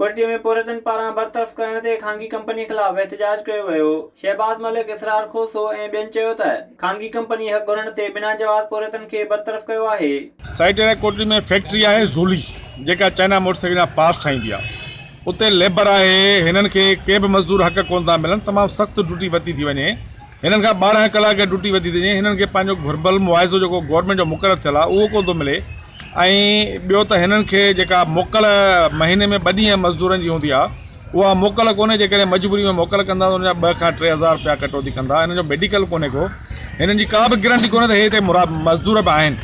ڪوئٽي ۾ پورهيتن پاران برطرف ڪرڻ تي خانگي ڪمپني خلاف احتجاج ڪيو ويو، شهباز ملڪ، اسرار کوسو ۽ ٻين چيو ته خانگي ڪمپني حق گهرڻ تي بنا جواز پورهيتن کي برطرف ڪيو آهي. سائيٽ ايريا ڪوٽڙي ۾ فيڪٽري آهي زولي جيڪا چائنا موٽر سائيڪل جا پارٽس ٺاهيندي آهي اتي ليبر آهي هنن کي ڪي به مزدور حق ڪونه ٿا ملن تمام سخت ڊيوٽي ورتي ٿي وڃي هنن کان 12 ڪلاڪ ڊيوٽي وڌي ٿي وڃي هنن کي پنهنجو گهربل معاوضو جيڪو گورنمينٽ جو مقرر ٿيل آهي اهو ڪونه ٿو ملي ۽ ٻيو ته هنن کي جيڪا موڪل مهيني ۾ ٻه ڏينهن مزدورن جي هوندي آهي اها موڪل ڪونهي جيڪڏهن مجبوري ۾ موڪل ڪندا ته ان جا 2 کان 3000 رپيا ڪٽوتي ڪندا هنن جو ميڊيڪل ڪونهي ڪو هنن جي ڪا به گرنٽي ڪونهي ته هي هتي مزدور به آهن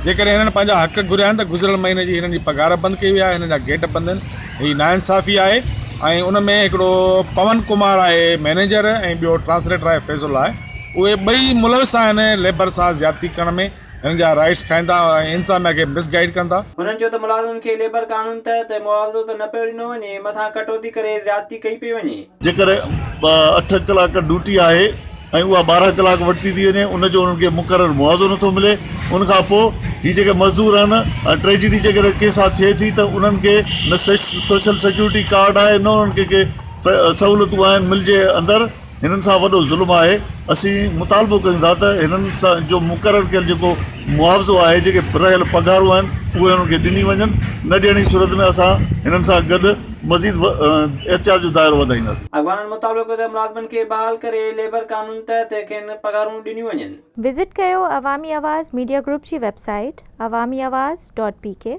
جيڪڏهن هنن پنهنجا حق گهريا آهن ته گذريل مهيني جي هنن جي پگهار بند ڪئي وئي آهي هنن جا گيٽ بند آهن هي ناانصافي آهي ۽ ان ۾ هڪڙو پون ڪمار آهي مئنيجر ۽ ٻيو ٽرانسليٽر آهي فيض الله اهي ٻئي ملوث آهن ليبر سان زيادتي ڪرڻ ۾ هنن جا رائيٽس کائن ٿا ۽ انتظاميا کي مس گائيڊ ڪن ٿا. هنن چيو ته ملازمن کي ليبر قانون تحت معاوضو ته نه پيو ڏنو وڃي مٿان ڪٽوتي ڪري زيادتي ڪئي پئي وڃي. جيڪڏهن 8 ڪلاڪ ڊيوٽي آهي ۽ اها 12 ڪلاڪ ورتي ٿي وڃي ان جو انهن کي مقرر معاوضو نٿو ملي ان کان پوء هي جيڪي مزدور آهن ۽ ٽريجڊي جيڪڏهن ڪنهن سان ٿئي ٿي ته انهن کي نه سوشل سيڪيورٽي ڪارڊ آهي نه انهن کي ڪي سهولتون آهن مل جي اندر هنن سان وڏو ظلم آهي اسين مطالبو ڪيون ٿا ته هنن سان جو مقرر ڪيل جيڪو معاوضو آهي جيڪي رهيل پگهارون آهن اهي انهن کي ڏني وڃن نه ڏيڻ جي صورت ۾ اسان هنن سان گڏ مزيد احتجاج جو دائرو وڌائينداسين. اڳواڻن مطالبو ڪيو ته ملازمن کي بحال ڪري ليبر قانون تحت کين پگهارون ڏنيون وڃن. وزٽ ڪيو عوامي آواز ميڊيا گروپ جي web site Awami Awaz dot P K.